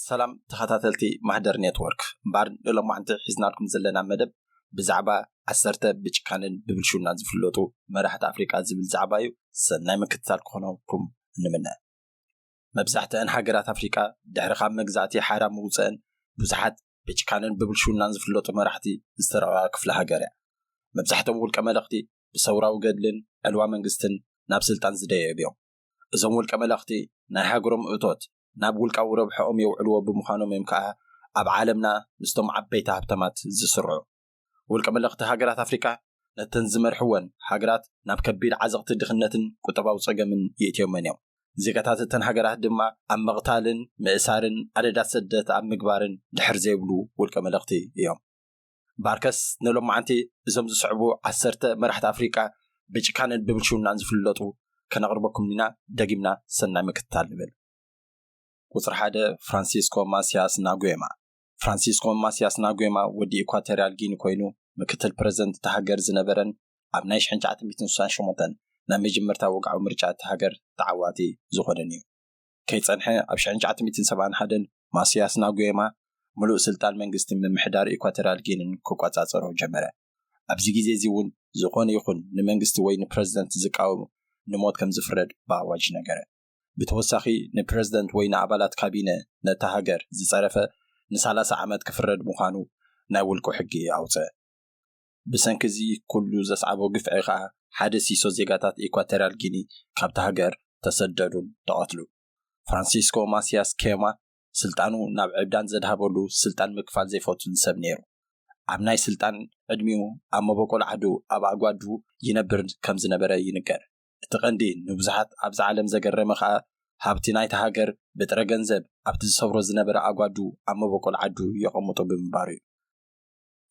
ሰላም ተኸታተልቲ ማህደር ኔትወርክ፣ እምበኣር ንሎማዕንቲ ሒዝናልኩም ዘለና መደብ ብዛዕባ ዓሰርተ ብጭካንን ብብልሽውናን ዝፍለጡ መራሕቲ ኣፍሪቃ ዝብል ዛዕባ እዩ። ሰናይ ምክትታል ክኾነኩም ንምነ። መብዛሕትአን ሃገራት ኣፍሪቃ ድሕሪ ካብ መግዛእቲ ሓራ ምውፀአን ብዙሓት ብጭካንን ብብልሽውናን ዝፍለጡ መራሕቲ ዝተረኸባ ክፍለ ሃገር እያ። መብዛሕትኦም ውልቀ መለኽቲ ብሰውራዊ ገድልን ዕልዋ መንግስትን ናብ ስልጣን ዝደየብ እዮም። እዞም ውልቀ መለኽቲ ናይ ሃገሮም እቶት ናብ ውልቃዊ ረብሐኦም የውዕልዎ ብምዃኖም እዮም ከዓ ኣብ ዓለምና ምስቶም ዓበይቲ ሃብታማት ዝስርዑ። ውልቀ መለኽቲ ሃገራት ኣፍሪቃ ነተን ዝመርሕወን ሃገራት ናብ ከቢድ ዓዘቕቲ ድኽነትን ቁጠባዊ ጸገምን የእትዮመን እዮም። ዜጋታት እተን ሃገራት ድማ ኣብ ምቕታልን ምእሳርን ኣደዳ ሰደት ኣብ ምግባርን ድሕር ዘይብሉ ውልቀ መለኽቲ እዮም። ባርከስ ንሎማዓንቲ እዞም ዝስዕቡ ዓሰርተ መራሕቲ ኣፍሪቃ ብጭካንን ብብልሽውናን ዝፍለጡ ከነቕርበኩም ኢና። ደጊምና ሰናይ ምክትታል ንብል። ቁፅሪ ሓደ፣ ፍራንሲስኮ ማሲያስ ናጉዌማ። ፍራንሲስኮ ማሲያስ ናጉዌማ ወዲ ኢኳቶሪያል ጊኒ ኮይኑ ምክትል ፕረዚደንት እታ ሃገር ዝነበረን ኣብ ናይ ሽሕን ትሽዓተ ሚእትን ስሳን ሸሞንተን ናይ መጀመርታ ወግዓዊ ምርጫ እታ ሃገር ተዓዋቲ ዝኾነን እዩ። ከይጸንሐ ኣብ ሽሕን ትሽዓተ ሚእትን ሰብዓን ሓደን ማሲያስ ናጉዌማ ምሉእ ስልጣን መንግስቲ ምምሕዳር ኢኳቶሪያል ጊኒን ክቆጻጸሮ ጀመረ። ኣብዚ ግዜ እዚ እውን ዝኾነ ይኹን ንመንግስቲ ወይ ንፕረዚደንት ዝቃወም ንሞት ከም ዝፍረድ ብኣዋጅ ነገረ። ብተወሳኺ ንፕረዚደንት ወይ ንኣባላት ካቢነ ነታ ሃገር ዝጸረፈ ንሰላሳ ዓመት ክፍረድ ምዃኑ ናይ ውልቁ ሕጊ ኣውጽአ። ብሰንኪ እዚ ኩሉ ዘስዓቦ ግፍዒ ከኣ ሓደ ሲሶ ዜጋታት ኢኳቶሪያል ጊኒ ካብታ ሃገር ተሰደዱን ተቐትሉ። ፍራንሲስኮ ማሲያስ ኬማ ስልጣኑ ናብ ዕብዳን ዘድሃበሉ ስልጣን ምክፋል ዘይፈቱን ሰብ ነይሩ። ኣብ ናይ ስልጣን ዕድሚኡ ኣብ መበቆል ዓዱ ኣብ ኣጓዱ ይነብር ከም ዝነበረ ይንገር። እቲ ቀንዲ ንብዙሓት ኣብዚ ዓለም ዘገረመ ከኣ ሃብቲ ናይታ ሃገር ብጥረ ገንዘብ ኣብቲ ዝሰብሮ ዝነበረ ኣጓዱ ኣብ መበቆል ዓዱ የቐምጦ ብምንባሩ እዩ።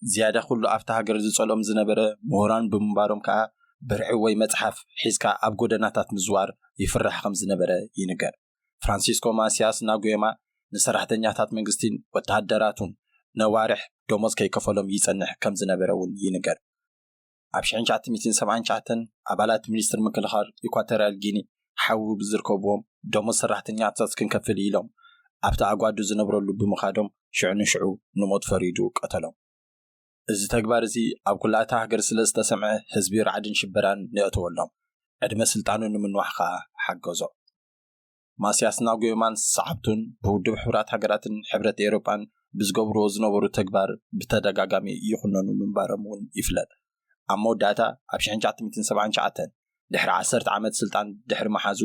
ዝያዳ ኩሉ ኣብታ ሃገር ዝጸልኦም ዝነበረ ምሁራን ብምንባሮም ከኣ ብርዒ ወይ መጽሓፍ ሒዝካ ኣብ ጎደናታት ምዝዋር ይፍራሕ ከም ዝነበረ ይንገር። ፍራንሲስኮ ማሲያስ ናጉዌማ ንሰራሕተኛታት መንግስቲን ወተሃደራቱን ነዋርሕ ደሞዝ ከይከፈሎም ይጸንሕ ከም ዝነበረ እውን ይንገር። ኣብ ሽሕን ትሽዓተ ሚእትን ሰብዓን ትሽዓተን ኣባላት ሚኒስትሪ ምክልኻል ኢኳቶሪያል ጊኒ ሓዊ ብዝርከብዎም ደሞዝ ሰራሕተኛታት ክንከፍል ኢሎም ኣብቲ ኣጓዱ ዝነብረሉ ብምኻዶም ሽዑ ንሽዑ ንሞት ፈሪዱ ቀተሎም። እዚ ተግባር እዚ ኣብ ኩላ እታ ሃገር ስለ ዝተሰምዐ ህዝቢ ራዕድን ሽበራን ነእተወሎም። ዕድመ ስልጣኑ ንምንዋሕ ከኣ ሓገዞ። ማሲያስ ናጉዌማን ሰዓብቱን ብውድብ ሕቡራት ሃገራትን ሕብረት ኤውሮጳን ብዝገብርዎ ዝነበሩ ተግባር ብተደጋጋሚ ይኹነኑ ምንባሮም እውን ይፍለጥ። ኣብ መወዳእታ ኣብ ሽሕን ትሽዓተ ሚእትን ሰብዓን ትሽዓተን ድሕሪ ዓሰርተ ዓመት ስልጣን ድሕሪ ምሓዙ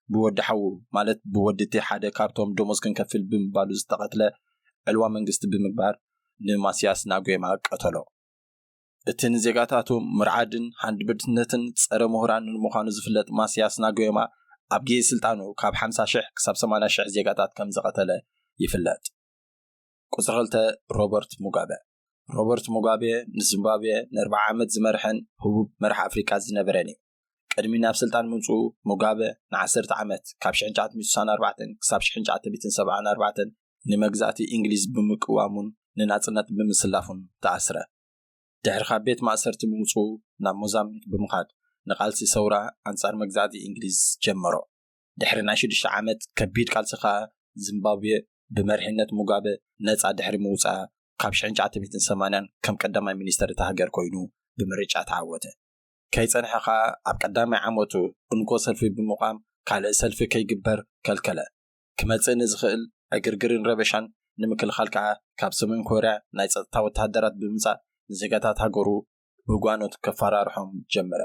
ብወዲ ሓዉ ማለት ብወዲ እቲ ሓደ ካብቶም ደሞዝ ክንከፍል ብምባሉ ዝተቐትለ ዕልዋ መንግስቲ ብምግባር ንማሲያስ ናጉዌማ ቀተሎ። እቲ ንዜጋታቱ ምርዓድን ሃንደበትነትን ጸረ ምሁራንን ምዃኑ ዝፍለጥ ማሲያስ ናጉዌማ ኣብ ግዜ ስልጣኑ ካብ ሓምሳ ሽሕ ክሳብ ሰማንያ ሽሕ ዜጋታት ከም ዝቐተለ ይፍለጥ። ቁጽሪ ክልተ፣ ሮበርት ሙጋበ። ሮበርት ሙጋቤ ንዚምባብዌ ንኣርብዓ ዓመት ዝመርሐን ህቡብ መራሕ ኣፍሪቃ ዝነበረን እዩ። ቅድሚ ናብ ስልጣን ምምጽኡ ሙጋበ ንዓሰርተ ዓመት ካብ ሽሕን ትሽዓተ ሚእትን ስሳን ኣርባዕተን ክሳብ ሽሕን ትሽዓተ ሚእትን ሰብዓን ኣርባዕተን ንመግዛእቲ እንግሊዝ ብምቅዋሙን ንናጽነት ብምስላፉን ተኣስረ። ድሕሪ ካብ ቤት ማእሰርቲ ምውጽኡ ናብ ሞዛምቢክ ብምኻድ ንቃልሲ ሰውራ ኣንጻር መግዛእቲ እንግሊዝ ጀመሮ። ድሕሪ ናይ ሽዱሽተ ዓመት ከቢድ ቃልሲ ከኣ ዚምባብዌ ብመሪሕነት ሙጋበ ነጻ ድሕሪ ምውጽኣ ካብ ሽሕን ትሽዓተ ሚእትን ሰማንያን ከም ቀዳማይ ሚኒስተር እታ ሃገር ኮይኑ ብምርጫ ተዓወተ። ከይጸንሐ ከኣ ኣብ ቀዳማይ ዓመቱ እንኮ ሰልፊ ብምቋም ካልእ ሰልፊ ከይግበር ከልከለ። ክመጽእ ንዝኽእል ዕግርግርን ረበሻን ንምክልኻል ከኣ ካብ ሰሜን ኮርያ ናይ ጸጥታ ወተሃደራት ብምምጻእ ንዜጋታት ሃገሩ ብጓኖት ከፈራርሖም ጀመረ።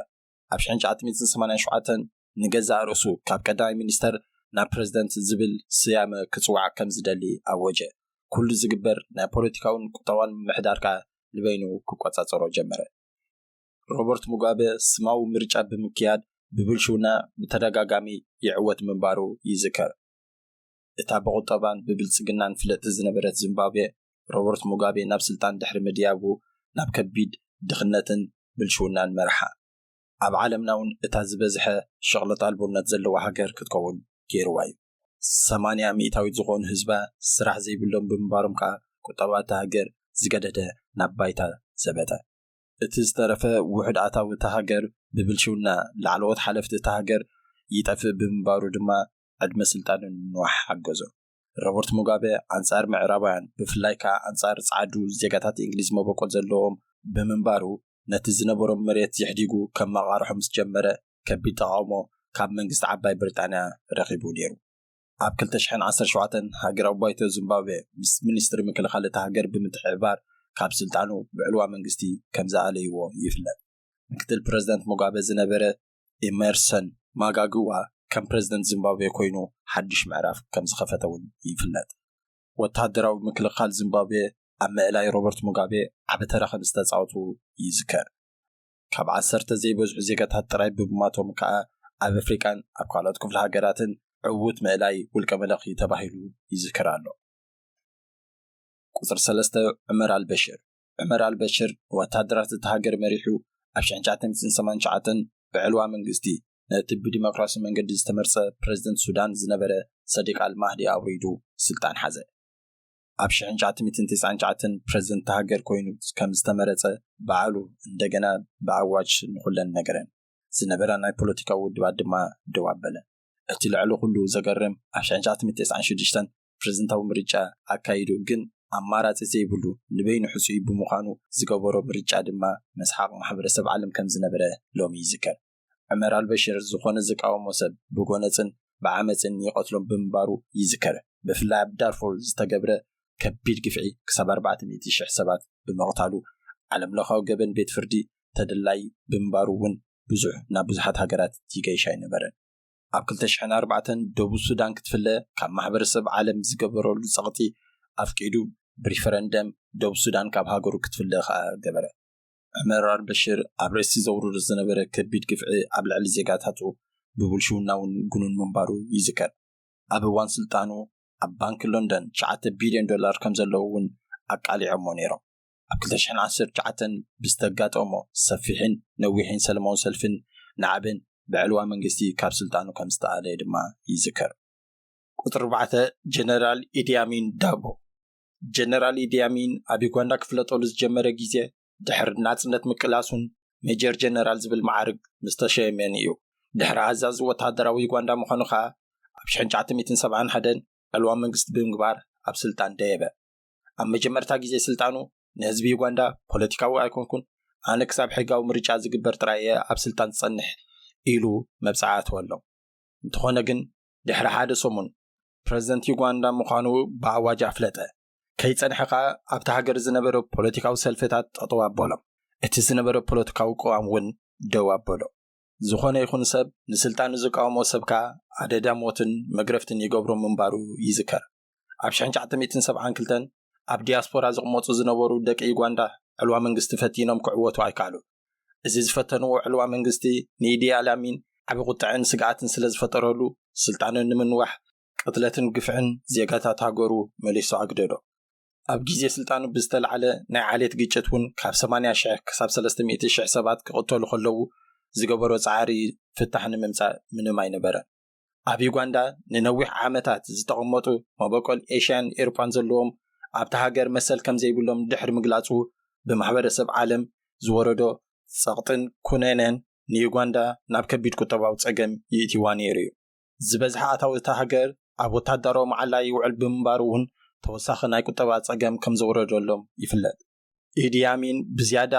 ኣብ ሽሕን ትሽዓተ ሚእትን ሰማንያን ሸውዓተን ንገዛእ ርእሱ ካብ ቀዳማይ ሚኒስተር ናብ ፕረዚደንት ዝብል ስያመ ክጽዋዕ ከም ዝደሊ ኣወጀ። ኩሉ ዝግበር ናይ ፖለቲካውን ቁጠባውን ምምሕዳር ከኣ ንበይኑ ክቆጻጸሮ ጀመረ። ሮበርት ሙጋበ ስማዊ ምርጫ ብምክያድ ብብልሽውና ብተደጋጋሚ ይዕወት ምንባሩ ይዝከር። እታ ብቁጠባን ብብልጽግናን ፍልጥቲ ዝነበረት ዚምባብዌ ሮበርት ሙጋቤ ናብ ስልጣን ድሕሪ ምድያቡ ናብ ከቢድ ድኽነትን ብልሽውናን መርሓ። ኣብ ዓለምና እውን እታ ዝበዝሐ ሸቕለጥ ኣልቦነት ዘለዋ ሃገር ክትከውን ገይርዋ እዩ። ሰማንያ ሚእታዊት ዝኾኑ ህዝባ ስራሕ ዘይብሎም ብምንባሮም ከኣ ቁጠባ እታ ሃገር ዝገደደ ናብ ባይታ ዘበጠ። እቲ ዝተረፈ ውሑድ ኣታዊ እታ ሃገር ብብልሽውና ላዕለዎት ሓለፍቲ እታ ሃገር ይጠፍእ ብምንባሩ ድማ ዕድመ ስልጣኑ ንምንዋሕ ሓገዞ። ሮበርት ሙጋበ ኣንጻር ምዕራባውያን፣ ብፍላይ ከኣ ኣንጻር ጸዓዱ ዜጋታት እንግሊዝ መበቆል ዘለዎም ብምንባሩ፣ ነቲ ዝነበሮም መሬት የሕዲጉ ከመቓርሖ ምስ ጀመረ፣ ከቢድ ተቓውሞ ካብ መንግስቲ ዓባይ ብሪጣንያ ረኺቡ ነይሩ። ኣብ ክልተ ሽሕን ዓሰርተ ሸውዓተን ሃገራዊ ባይቶ ዚምባብዌ ምስ ሚኒስትሪ ምክልኻል እታ ሃገር ብምትሕብባር፣ ካብ ስልጣኑ ብዕልዋ መንግስቲ ከም ዝኣለይዎ ይፍለጥ። ምክትል ፕረዚደንት ሙጋበ ዝነበረ ኤመርሰን ማጋግዋ ከም ፕረዚደንት ዚምባብዌ ኮይኑ ሓድሽ ምዕራፍ ከም ዝኸፈተ እውን ይፍለጥ። ወተሃደራዊ ምክልኻል ዚምባብዌ ኣብ ምእላይ ሮበርት ሙጋቤ ዓቢ ተራ ከም ዝተጻወቱ ይዝከር። ካብ ዓሰርተ ዘይበዝሑ ዜጋታት ጥራይ ብምማቶም ከኣ ኣብ ኣፍሪቃን ኣብ ካልኦት ክፍለ ሃገራትን ዕዉት ምእላይ ውልቀ መለኺ ተባሂሉ ይዝከር ኣሎ። ቁጽሪ ሰለስተ፣ ዑመር ኣልበሽር። ዑመር ኣልበሽር ንወተሃደራት እታ ሃገር መሪሑ ኣብ ሽሕን ትሽዓተ ሚእትን ሰማንያን ትሽዓተን ብዕልዋ መንግስቲ ነቲ ብዲሞክራሲ መንገዲ ዝተመርጸ ፕረዚደንት ሱዳን ዝነበረ ሰዲቅ ኣልማህዲ ኣውሪዱ ስልጣን ሓዘ። ኣብ ሽሕን ትሽዓተ ሚእትን ተስዓን ትሽዓተን ፕረዚደንት እታ ሃገር ኮይኑ ከም ዝተመረጸ ባዕሉ እንደገና ብኣዋጅ ንኹለን ነገረን። ዝነበራ ናይ ፖለቲካዊ ውድባት ድማ ደው ኣበለ። እቲ ልዕሊ ኩሉ ዘገርም ኣብ ሽሕን ትሽዓተ ሚእትን ተስዓን ሽዱሽተን ፕረዚደንታዊ ምርጫ ኣካይዱ፣ ግን ኣማራጺ ዘይብሉ ንበይኑ ሕጹይ ብምዃኑ ዝገበሮ ምርጫ ድማ መስሓቕ ማሕበረሰብ ዓለም ከም ዝነበረ ሎሚ ይዝከር። ዑመር ኣልበሽር ዝኾነ ዝቃወሞ ሰብ ብጎነጽን ብዓመጽን ይቐትሎም ብምንባሩ ይዝከር። ብፍላይ ኣብ ዳርፉር ዝተገብረ ከቢድ ግፍዒ ክሳብ ኣርባዕተ ሚእቲ ሽሕ ሰባት ብምቕታሉ ዓለም ለኻዊ ገበን ቤት ፍርዲ ተደላይ ብምንባሩ እውን ብዙሕ ናብ ብዙሓት ሃገራት ይገይሽ ኣይነበረን። ኣብ ክልተ ሽሕን ኣርባዕተን ደቡብ ሱዳን ክትፍለ ካብ ማሕበረሰብ ዓለም ዝገበረሉ ጸቕጢ ኣፍቂዱ ብሪፈረንደም ደቡብ ሱዳን ካብ ሃገሩ ክትፍለ ከኣ ገበረ። ዑመር ኣልበሽር ኣብ ርእሲ ዘውርዶ ዝነበረ ከቢድ ግፍዒ ኣብ ልዕሊ ዜጋታቱ ብብልሽውና እውን ግኑን ምንባሩ ይዝከር። ኣብ እዋን ስልጣኑ ኣብ ባንኪ ሎንደን ትሽዓተ ቢልዮን ዶላር ከም ዘለዎ እውን ኣቃሊዖሞ ነይሮም። ኣብ ክልተ ሽሕን ዓሰርተ ትሽዓተን ብዝተጋጠሞ ሰፊሕን ነዊሕን ሰላማዊ ሰልፍን ናዕብን ብዕልዋ መንግስቲ ካብ ስልጣኑ ከም ዝተኣለየ ድማ ይዝከር። ቁጽሪ ኣርባዕተ፣ ጀነራል ኢዲ ኣሚን ዳቦ። ጀነራል ኢዲ ኣሚን ኣብ ዩጋንዳ ክፍለጠሉ ዝጀመረ ግዜ ድሕሪ ናጽነት ምቅላሱን ሜጀር ጀነራል ዝብል መዓርግ ምስ ተሸየመን እዩ። ድሕሪ ኣዛዚ ወተሃደራዊ ዩጋንዳ ምዃኑ ከኣ ኣብ ሽሕን ትሽዓተ ሚእትን ሰብዓን ሓደን ዕልዋ መንግስቲ ብምግባር ኣብ ስልጣን ደየበ። ኣብ መጀመርታ ግዜ ስልጣኑ ንህዝቢ ዩጋንዳ ፖለቲካዊ ኣይኮንኩን፣ ኣነ ክሳብ ሕጋዊ ምርጫ ዝግበር ጥራይ እየ ኣብ ስልጣን ዝጸንሕ ኢሉ መብጽዓ ኣተወሎም። እንተኾነ ግን ድሕሪ ሓደ ሰሙን ፕረዚደንት ዩጋንዳ ምዃኑ ብኣዋጅ ኣፍለጠ። ከይጸንሐ ከኣ ኣብቲ ሃገር ዝነበረ ፖለቲካዊ ሰልፍታት ጠጠው ኣበሎም። እቲ ዝነበረ ፖለቲካዊ ቅዋም እውን ደው ኣበሎ። ዝኾነ ይኹን ሰብ ንስልጣኑ ዝቃወሞ ሰብ ከኣ ኣደዳ ሞትን መግረፍትን ይገብሮ ምንባሩ ይዝከር። ኣብ ሽሕን ትሽዓተ ሚእትን ሰብዓን ክልተን ኣብ ዲያስፖራ ዝቕመጡ ዝነበሩ ደቂ ዩጋንዳ ዕልዋ መንግስቲ ፈቲኖም ክዕወቱ ኣይከኣሉን። እዚ ዝፈተንዎ ዕልዋ መንግስቲ ንኢዲ ኣላሚን ዓቢ ቁጥዐን ስግኣትን ስለ ዝፈጠረሉ ስልጣኑ ንምንዋሕ ቅትለትን ግፍዕን ዜጋታት ሃገሩ መሊሱ ኣግደዶ። ኣብ ግዜ ስልጣኑ ብዝተላዕለ ናይ ዓሌት ግጭት እውን ካብ ሰማንያ ሽሕ ክሳብ ሰለስተ ሚእቲ ሽሕ ሰባት ክቕተሉ ከለዉ ዝገበሮ ጻዕሪ ፍታሕ ንምምጻእ ምንም ኣይነበረን። ኣብ ዩጋንዳ ንነዊሕ ዓመታት ዝተቐመጡ መበቆል ኤሽያን ኤውሮጳን ዘለዎም ኣብታ ሃገር መሰል ከም ዘይብሎም ድሕሪ ምግላጹ ብማሕበረሰብ ዓለም ዝወረዶ ጸቕጥን ኩነኔን ንዩጋንዳ ናብ ከቢድ ቁጠባዊ ጸገም ይእትዋ ነይሩ እዩ። ዝበዝሐ ኣታዊ እታ ሃገር ኣብ ወታደራዊ መዓላ ይውዕል ብምንባሩ እውን ተወሳኺ ናይ ቁጠባ ጸገም ከም ዘውረደሎም ይፍለጥ። ኢዲ ኣሚን ብዝያዳ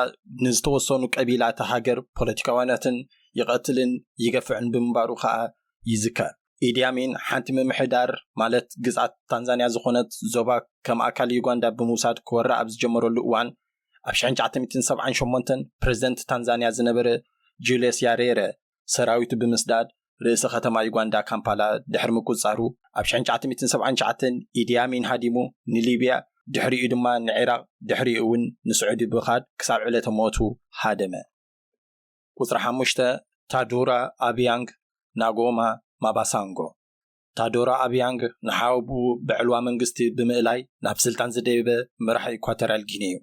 ንዝተወሰኑ ቀቢላ እታ ሃገር ፖለቲካውያናትን ይቐትልን ይገፍዕን ብምንባሩ ከኣ ይዝከር። ኢዲ ኣሚን ሓንቲ ምምሕዳር ማለት ግዝኣት ታንዛንያ ዝኾነት ዞባ ከም ኣካል ዩጋንዳ ብምውሳድ ክወራ ኣብ ዝጀመረሉ እዋን ኣብ ሽሕን ትሽዓተ ሚእትን ሰብዓን ሸሞንተን ፕረዚደንት ታንዛንያ ዝነበረ ጁልየስ ያሬረ ሰራዊቱ ብምስዳድ ርእሰ ከተማ ዩጋንዳ ካምፓላ ድሕሪ ምቁጽጻሩ ኣብ ሽሕን ትሽዓተ ሚእትን ሰብዓን ትሽዓተን ኢዲ ኣሚን ሃዲሙ ንሊብያ ድሕሪኡ ድማ ንዒራቕ ድሕሪኡ እውን ንስዑዲ ብምኻድ ክሳብ ዕለተ ሞቱ ሃደመ። ቁጽሪ ሓሙሽተ፣ ታዱራ ኣቢያንግ ናጎማ ማባሳንጎ። ታዶራ ኣቢያንግ ንሓወብኡ ብዕልዋ መንግስቲ ብምእላይ ናብ ስልጣን ዝደየበ መራሒ ኢኳቶርያል ጊኒ እዩ።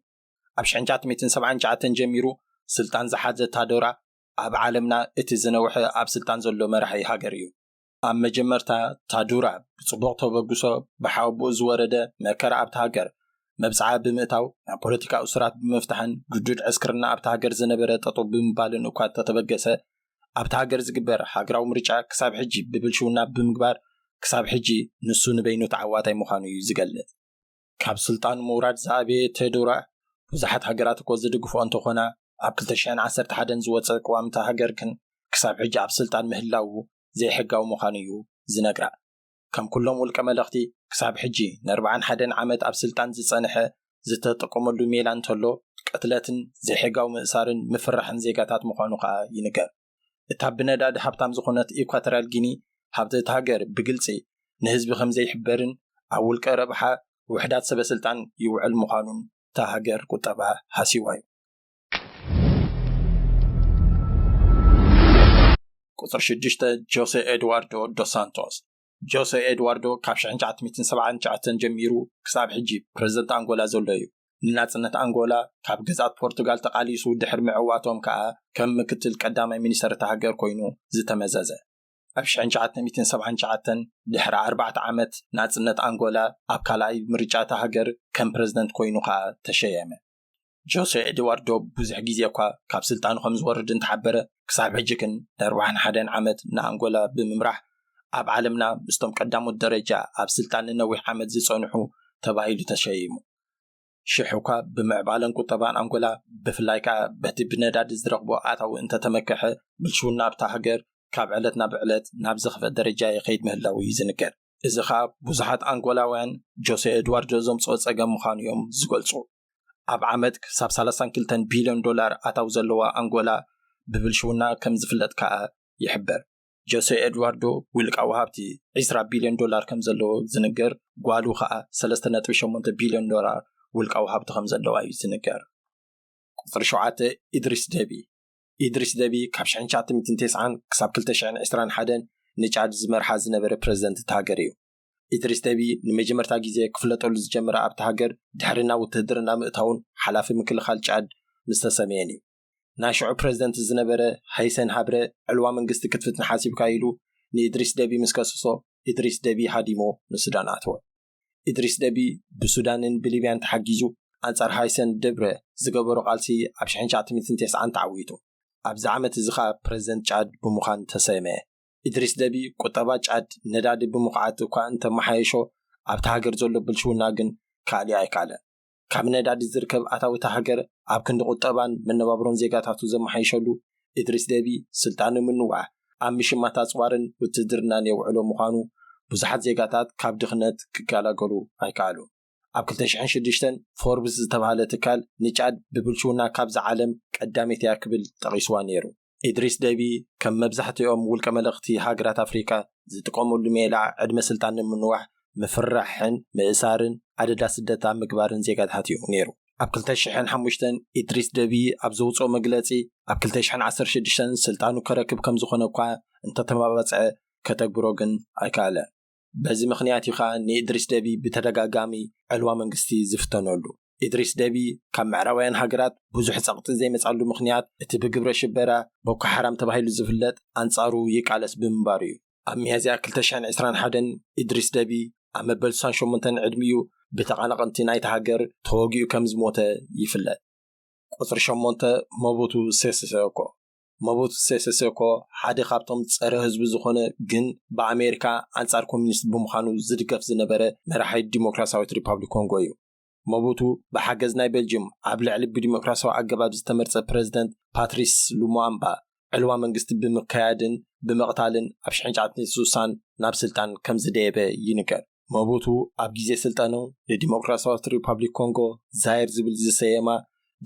ኣብ ሽሕን ትሽዓተ ሚእትን ሰብዓን ትሽዓተን ጀሚሩ ስልጣን ዝሓዘ ታዶራ ኣብ ዓለምና እቲ ዝነውሐ ኣብ ስልጣን ዘሎ መራሒ ሃገር እዩ። ኣብ መጀመርታ ታዱራ ብጽቡቕ ተበግሶ ብሓወብኡ ዝወረደ መከራ ኣብታ ሃገር መብጽዓ ብምእታው ናብ ፖለቲካ እሱራት ብምፍታሕን ግዱድ ዕስክርና ኣብታ ሃገር ዝነበረ ጠጠው ብምባልን እኳ እንተተበገሰ ኣብታ ሃገር ዝግበር ሃገራዊ ምርጫ ክሳብ ሕጂ ብብልሽውና ብምግባር ክሳብ ሕጂ ንሱ ንበይኑ ተዓዋታይ ምዃኑ እዩ ዝገልጽ። ካብ ስልጣን ምውራድ ዝኣበየ ቴዱራ ብዙሓት ሃገራት እኮ ዝድግፎ እንተኾና፣ ኣብ ክልተ ሽሕን ዓሰርተ ሓደን ዝወጸ ቅዋምታ ሃገር ግን ክሳብ ሕጂ ኣብ ስልጣን ምህላዉ ዘይሕጋዊ ምዃኑ እዩ ዝነግራ። ከም ኩሎም ውልቀ መለኽቲ፣ ክሳብ ሕጂ ንኣርባዓን ሓደን ዓመት ኣብ ስልጣን ዝጸንሐ ዝተጠቀመሉ ሜላ እንተሎ፣ ቅትለትን ዘይሕጋዊ ምእሳርን ምፍራሕን ዜጋታት ምዃኑ ከኣ ይንገር። እታ ብነዳዲ ሃብታም ዝኾነት ኢኳቶርያል ጊኒ፣ ሃብቲ እታ ሃገር ብግልጺ ንህዝቢ ከም ዘይሕበርን ኣብ ውልቀ ረብሓ ውሕዳት ሰበ ስልጣን ይውዕል ምዃኑን እታ ሃገር ቁጠባ ሃሲዋ እዩ። ቁጽሪ ሽዱሽተ፣ ጆሴ ኤድዋርዶ ዶስ ሳንቶስ። ጆሴ ኤድዋርዶ ካብ ሽሕን ትሽዓተ ሚእትን ሰብዓን ትሽዓተን ጀሚሩ ክሳብ ሕጂ ፕረዚደንት ኣንጎላ ዘሎ እዩ። ንናጽነት ኣንጎላ ካብ ግዝኣት ፖርቱጋል ተቓሊሱ ድሕሪ ምዕዋቶም ከኣ ከም ምክትል ቀዳማይ ሚኒስተር እታ ሃገር ኮይኑ ዝተመዘዘ። ኣብ ሽሕን ትሽዓተ ሚእትን ሰብዓን ትሽዓተን ድሕሪ ኣርባዕተ ዓመት ናጽነት ኣንጎላ ኣብ ካልኣይ ምርጫ እታ ሃገር ከም ፕረዚደንት ኮይኑ ከኣ ተሸየመ። ጆሴ ኤድዋርዶ ብዙሕ ግዜ እኳ ካብ ስልጣኑ ከም ዝወርድ እንተሓበረ፣ ክሳብ ሕጂ ግን ንኣርባዓን ሓደን ዓመት ንኣንጎላ ብምምራሕ ኣብ ዓለምና ምስቶም ቀዳሞት ደረጃ ኣብ ስልጣን ንነዊሕ ዓመት ዝጸንሑ ተባሂሉ ተሸይሙ። ሽሕ እኳ ብምዕባለን ቁጠባን ኣንጎላ፣ ብፍላይ ከኣ በቲ ብነዳዲ ዝረኽቦ ኣታዊ እንተተመከሐ፣ ብልሽውና ኣብታ ሃገር ካብ ዕለት ናብ ዕለት ናብ ዝኸፍአ ደረጃ ይኸይድ ምህላዉ እዩ ዝንገር። እዚ ኸኣ ብዙሓት ኣንጎላውያን ጆሴ ኤድዋርዶ ዘምጽኦ ጸገም ምዃኑ እዮም ዝገልጹ። ኣብ ዓመት ክሳብ ሰላሳን ክልተን ቢልዮን ዶላር ኣታዊ ዘለዋ ኣንጎላ ብብልሽውና ከም ዝፍለጥ ከኣ ይሕበር። ጆሴ ኤድዋርዶ ውልቃዊ ሃብቲ ዕስራ ቢልዮን ዶላር ከም ዘለዎ ዝንገር፣ ጓሉ ኸኣ ሰለስተ ነጥቢ ሸሞንተ ቢልዮን ዶላር ውልቃዊ ሃብቲ ከም ዘለዋ እዩ ዝንገር። ቁጽሪ ሸውዓተ፣ ኢድሪስ ደቢ። ኢድሪስ ደቢ ካብ ሽሕን ትሽዓተ ሚእትን ተስዓን ክሳብ ክልተ ሽሕን ዕስራን ሓደን ንጫድ ዝመርሓ ዝነበረ ፕረዚደንት እታ ሃገር እዩ። ኢድሪስ ደቢ ንመጀመርታ ግዜ ክፍለጠሉ ዝጀመረ ኣብታ ሃገር ድሕሪ ናብ ውትህድርና ምእታውን ሓላፊ ምክልኻል ጫድ ምስ ተሰመየን እዩ። ናይ ሽዑ ፕረዚደንት ዝነበረ ሃይሰን ሃብረ ዕልዋ መንግስቲ ክትፍትን ሓሲብካ ኢሉ ንኢድሪስ ደቢ ምስ ከሰሶ፣ ኢድሪስ ደቢ ሃዲሞ ንሱዳን ኣተወ። ኢድሪስ ደቢ ብሱዳንን ብሊብያን ተሓጊዙ ኣንጻር ሃይሰን ደብረ ዝገበሮ ቃልሲ ኣብ ሽሕን ትሽዓተ ሚእትን ተስዓን ተዓዊቱ። ኣብዚ ዓመት እዚ ኸኣ ፕረዚደንት ጫድ ብምዃን ተሰየመ። ኢድሪስ ደቢ ቁጠባ ጫድ ነዳዲ ብምኹዓት እኳ እንተመሓየሾ፣ ኣብታ ሃገር ዘሎ ብልሽውና ግን ክኣልዮ ኣይከኣለን። ካብ ነዳዲ ዝርከብ ኣታዊ እታ ሃገር ኣብ ክንዲ ቁጠባን መነባብሮን ዜጋታቱ ዘመሓይሸሉ፣ ኢድሪስ ደቢ ስልጣኑ ምንዋሕ ኣብ ምሽማት ኣጽዋርን ውትድርናን የውዕሎ ምዃኑ፣ ብዙሓት ዜጋታት ካብ ድኽነት ክገላገሉ ኣይከኣሉን። ኣብ ክልተ ሽሕን ሽዱሽተን ፎርብስ ዝተባህለ ትካል ንጫድ ብብልሽውና ካብዛ ዓለም ቀዳመይቲ እያ ክብል ጠቒስዋ ነይሩ። ኢድሪስ ደቢ ከም መብዛሕትኦም ውልቀ መለኽቲ ሃገራት ኣፍሪቃ ዝጥቀመሉ ሜላ ዕድመ ስልጣን ንምንዋሕ ምፍርራሕን ምእሳርን ኣደዳ ስደት ኣብ ምግባርን ዜጋታት እዩ ነይሩ። ኣብ ክልተ ሽሕን ሓሙሽተን ኢድሪስ ደቢ ኣብ ዘውፅኦ መግለፂ፣ ኣብ ክልተ ሽሕን ዓሰርተ ሽዱሽተን ስልጣኑ ከረክብ ከም ዝኾነ እኳ እንተተማባፅዐ፣ ከተግብሮ ግን ኣይከኣለን። በዚ ምኽንያት እዩ ኸኣ ንኢድሪስ ደቢ ብተደጋጋሚ ዕልዋ መንግስቲ ዝፍተነሉ። ኢድሪስ ደቢ ካብ ምዕራባውያን ሃገራት ብዙሕ ጸቕጢ ዘይመጻሉ ምኽንያት፣ እቲ ብግብረ ሽበራ ቦኮ ሓራም ተባሂሉ ዝፍለጥ ኣንጻሩ ይቃለስ ብምንባሩ እዩ። ኣብ ሚያዝያ ክልተ ሽሕን ዕስራን ሓደን ኢድሪስ ደቢ ኣብ መበል ስሳን ሸሞንተን ዕድሚኡ ብተቓናቐንቲ ናይታ ሃገር ተወጊኡ ከም ዝሞተ ይፍለጥ። ቁጽሪ ሸሞንተ፣ ሞቡቱ ሴሴ ሴኮ። ሞቡቱ ሴሴ ሴኮ ሓደ ካብቶም ጸረ ህዝቢ ዝኾነ ግን ብኣሜሪካ ኣንጻር ኮሚኒስት ብምዃኑ ዝድገፍ ዝነበረ መራሒ ዲሞክራሲያዊት ሪፓብሊክ ኮንጎ እዩ። ሞቡቱ ብሓገዝ ናይ ቤልጅም ኣብ ልዕሊ ብዲሞክራሲያዊ ኣገባብ ዝተመርጸ ፕረዚደንት ፓትሪስ ሉሙዋምባ ዕልዋ መንግስቲ ብምክያድን ብምቕታልን ኣብ ሽሕን ትሽዓተ ሚእትን ስሳን ናብ ስልጣን ከም ዝደየበ ይንገር። ሞቡቱ ኣብ ግዜ ስልጣኑ ንዲሞክራሲያዊት ሪፓብሊክ ኮንጎ ዛይር ዝብል ዝሰየማ፣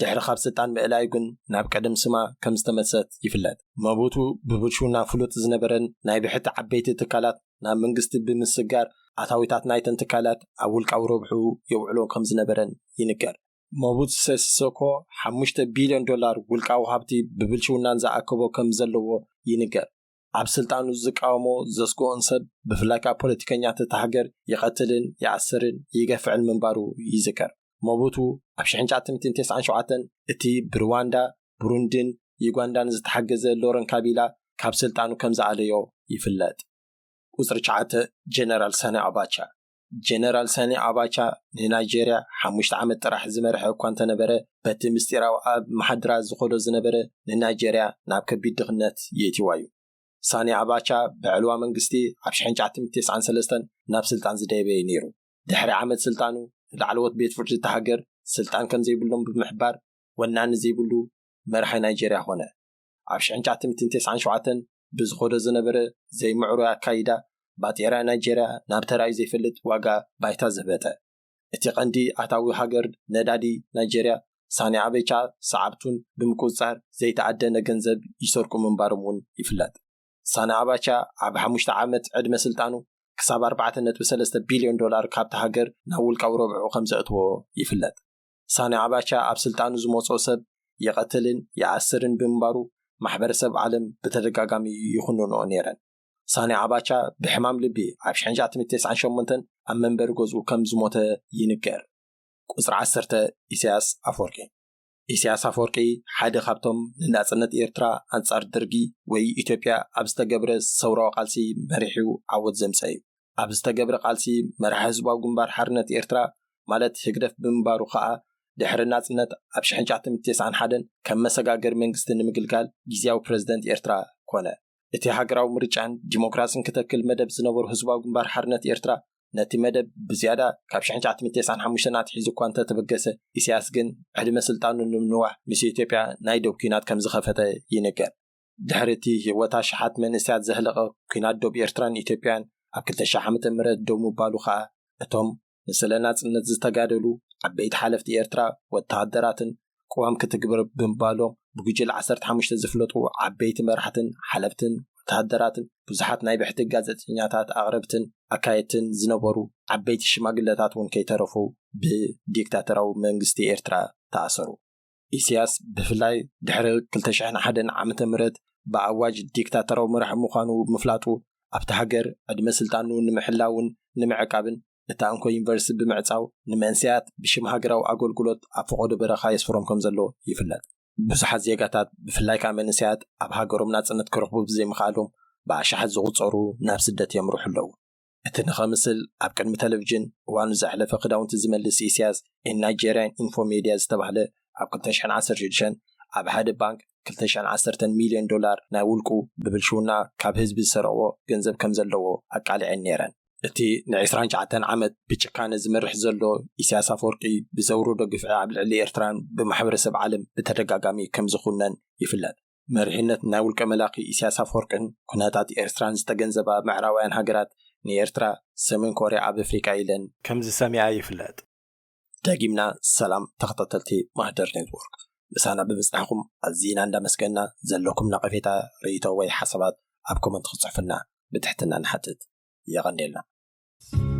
ድሕሪ ካብ ስልጣን ምእላዩ ግን ናብ ቀደም ስማ ከም ዝተመልሰት ይፍለጥ። ሞቡቱ ብብልሽውና ፍሉጥ ዝነበረን ናይ ብሕቲ ዓበይቲ ትካላት ናብ መንግስቲ ብምስጋር፣ ኣታዊታት ናይተን ትካላት ኣብ ውልቃዊ ረብሑ የውዕሎ ከም ዝነበረን ይንገር። ሞቡቱ ሴሴ ሴኮ ሓሙሽተ ቢልዮን ዶላር ውልቃዊ ሃብቲ ብብልሽውናን ዝኣከቦ ከም ዘለዎ ይንገር። ኣብ ስልጣኑ ዝቃወሞ ዘስግኦን ሰብ፣ ብፍላይ ከኣ ፖለቲከኛታት እታ ሃገር ይቐትልን ይኣስርን ይገፍዕን ምንባሩ ይዝከር። ሞቡቱ ኣብ ሽሕን ትሽዓተ ሚእትን ተስዓን ሸውዓተን እቲ ብሩዋንዳ፣ ብሩንድን ዩጋንዳን ዝተሓገዘ ሎረን ካቢላ ካብ ስልጣኑ ከም ዝኣለዮ ይፍለጥ። ቁጽሪ ትሽዓተ፣ ጀነራል ሳኒ ኣባቻ። ጀነራል ሳኒ ኣባቻ ንናይጄርያ ሓሙሽተ ዓመት ጥራሕ ዝመርሐ እኳ እንተነበረ፣ በቲ ምስጢራዊ ኣብ መሓድራ ዝኸዶ ዝነበረ ንናይጄርያ ናብ ከቢድ ድኽነት የእትዋ እዩ። ሳኒ ኣባቻ ብዕልዋ መንግስቲ ኣብ ሽሕን ትሽዓተ ሚእትን ተስዓን ሰለስተን ናብ ስልጣን ዝደየበ እዩ ነይሩ። ድሕሪ ዓመት ስልጣኑ ንላዕለዎት ቤት ፍርዲ እታ ሃገር ስልጣን ከም ዘይብሎም ብምሕባር ወናኒ ዘይብሉ መራሒ ናይጀርያ ኾነ። ኣብ ሽሕን ትሽዓተ ሚእትን ተስዓን ሸውዓተን ብዝኾዶ ዝነበረ ዘይምዕሩይ ኣካይዳ ባጤራ ናይጀርያ ናብ ተራእዩ ዘይፈልጥ ዋጋ ባይታ ዘህበጠ። እቲ ቀንዲ ኣታዊ ሃገር ነዳዲ ናይጀርያ ሳኒ ኣበቻ ሰዓብቱን ብምቁጽጻር ዘይተኣደነ ገንዘብ ይሰርቁ ምንባሮም እውን ይፍለጥ። ሳኒ ኣባቻ ኣብ ሓሙሽተ ዓመት ዕድመ ስልጣኑ ክሳብ ኣርባዕተ ነጥቢ ሰለስተ ቢልዮን ዶላር ካብቲ ሃገር ናብ ውልቃዊ ረብሑ ከም ዘእትዎ ይፍለጥ። ሳኒ ኣባቻ ኣብ ስልጣኑ ዝመፅኦ ሰብ ይቐትልን ይኣስርን ብምንባሩ ማሕበረሰብ ዓለም ብተደጋጋሚ ይኹንንኦ ነይረን። ሳኒ ኣባቻ ብሕማም ልቢ ኣብ ሽሕን ትሽዓተ ሚእትን ተስዓን ሸሞንተን ኣብ መንበሪ ገዝኡ ከም ዝሞተ ይንገር። ቁፅሪ ዓሰርተ፣ ኢሳያስ ኣፈወርቂ። ኢሳያስ ኣፈወርቂ ሓደ ካብቶም ንናጽነት ኤርትራ ኣንጻር ደርጊ ወይ ኢትዮጵያ ኣብ ዝተገብረ ሰውራዊ ቃልሲ መሪሑ ዓወት ዘምጸ እዩ። ኣብ ዝተገብረ ቃልሲ መራሒ ህዝባዊ ግንባር ሓርነት ኤርትራ ማለት ህግደፍ ብምንባሩ ከኣ ድሕሪ ናጽነት ኣብ ሽሕን ትሽዓተ ሚእትን ተስዓን ሓደን ከም መሰጋገሪ መንግስቲ ንምግልጋል ግዝያዊ ፕረዚደንት ኤርትራ ኮነ። እቲ ሃገራዊ ምርጫን ዲሞክራስን ክተክል መደብ ዝነበሩ ህዝባዊ ግንባር ሓርነት ኤርትራ ነቲ መደብ ብዝያዳ ካብ ሽሕን ትሽዓተ ሚእትን ተስዓን ሓሙሽተን ኣትሒዙ እኳ እንተተበገሰ፣ ኢሳያስ ግን ዕድመ ስልጣኑ ንምንዋሕ ምስ ኢትዮጵያ ናይ ዶብ ኲናት ከም ዝኸፈተ ይንገር። ድሕሪ እቲ ህይወት ኣሽሓት መንእሰያት ዘህለቐ ኲናት ዶብ ኤርትራን ኢትዮጵያን ኣብ ክልተ ሺሕ ዓመተ ምህረት ደው ምባሉ ኸኣ፣ እቶም ንስለ ናጽነት ዝተጋደሉ ዓበይቲ ሓለፍቲ ኤርትራ፣ ወተሃደራትን ቅዋም ክትግበር ብምባሎም ብጉጅለ ዓሰርተ ሓሙሽተ ዝፍለጡ ዓበይቲ መራሕትን ሓለፍትን ወተሃደራትን ብዙሓት ናይ ብሕቲ ጋዜጠኛታት ኣቕረብትን ኣካየድትን ዝነበሩ ዓበይቲ ሽማግለታት እውን ከይተረፉ ብዲክታተራዊ መንግስቲ ኤርትራ ተኣሰሩ። ኢሳያስ ብፍላይ ድሕሪ ክልተ ሽሕን ሓደን ዓመተ ምህረት ብኣዋጅ ዲክታተራዊ መራሒ ምዃኑ ምፍላጡ ኣብቲ ሃገር ዕድመ ስልጣኑ ንምሕላውን ንምዕቃብን እታ እንኮ ዩኒቨርሲቲ ብምዕጻው ንመንእሰያት ብሽም ሃገራዊ ኣገልግሎት ኣብ ፈቐዶ በረኻ የስፍሮም ከም ዘሎ ይፍለጥ። ብዙሓት ዜጋታት ብፍላይ ከኣ መንእሰያት ኣብ ሃገሮም ናጽነት ክረኽቡ ብዘይምኽኣሎም ብኣሽሓት ዝቑጸሩ ናብ ስደት የምርሑ ኣለዉ። እቲ ንኸምስል ኣብ ቅድሚ ቴሌቪዥን እዋኑ ዘሕለፈ ክዳውንቲ ዝመልስ ኢሳያስ ኢን ናይጄሪያን ኢንፎ ሜድያ ዝተባህለ ኣብ ክልተ ሽሕን ዓሰርተ ሽዱሽተን ኣብ ሓደ ባንክ ክልተ ሽሕን ዓሰርተን ሚልዮን ዶላር ናይ ውልቁ ብብልሽውና ካብ ህዝቢ ዝሰረቕዎ ገንዘብ ከም ዘለዎ ኣቃሊዐን ነይረን። እቲ ንዕስራን ትሽዓተን ዓመት ብጭካነ ዝመርሕ ዘሎ ኢሳያስ ኣፈወርቂ ብዘውረዶ ግፍዒ ኣብ ልዕሊ ኤርትራን ብማሕበረሰብ ዓለም ብተደጋጋሚ ከም ዝኹነን ይፍለጥ። መሪሕነት ናይ ውልቀ መላኺ ኢሳያስ ኣፈወርቅን ኩነታት ኤርትራን ዝተገንዘባ ምዕራባውያን ሃገራት ንኤርትራ ሰሜን ኮርያ ኣብ ኣፍሪቃ ኢለን ከም ዝሰሚኣ ይፍለጥ። ደጊምና ሰላም ተኸታተልቲ ማህደር ኔትወርክ፣ ምሳና ብምጽናሕኩም ኣዚና እንዳመስገና፣ ዘለኩም ነቐፌታ፣ ርእይቶ ወይ ሓሳባት ኣብ ኮመንት ክትጽሕፉልና ብትሕትና ንሓትት። የቐንየልና።